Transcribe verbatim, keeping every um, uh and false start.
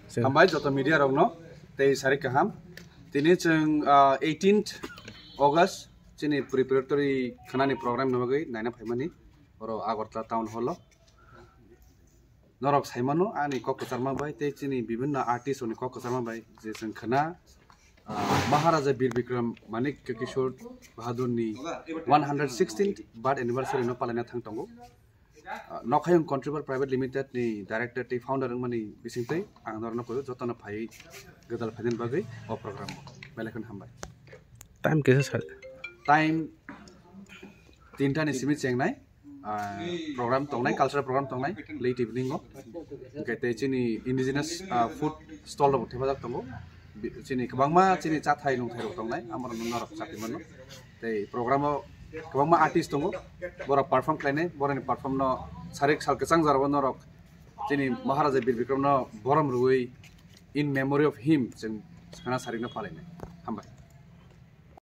Sir. Hambai joto media rokno tei sarik kaham. Tini chwng, ah, eighteenth August chini preparatory khanani program ni bagwi naina phaimani oro Agartala Town Hall o. Norok saimano ani kok kwcharma bai tei chini bibinno artist rokni kok kwcharma bai je chwng khna, ah, Maharaja Bir Bikram Manikya Kishore Bahadurni one hundred sixteenth birth anniversary no palaina thang tongo. Ah, Nokhayung Contribur Private Limited ni director tei founder wngmani bisingtwi ang norokno koyo jotono phaiwi gwdal phainani bagwi o program o. Belai kheno hambai. Time kisa sal. Time tinta ni simi chengnai, ah, program tongnai, cultural program tongnai, late evening o. Hwnkhe tei chini indigenous, ah, food stall rok thepajak tongo. Bi-, chini kwbangma chini chathai nungthai rok tongnai, amorok norok chati mano. Tei program o kwbangma artist tongo, borok perform khlainai, borokni perform no sarik sal kwchang jora o norok chini Maharaja Bir Bikram no borom rwui in memory of him chwng sana sarik no palainai. Hambai.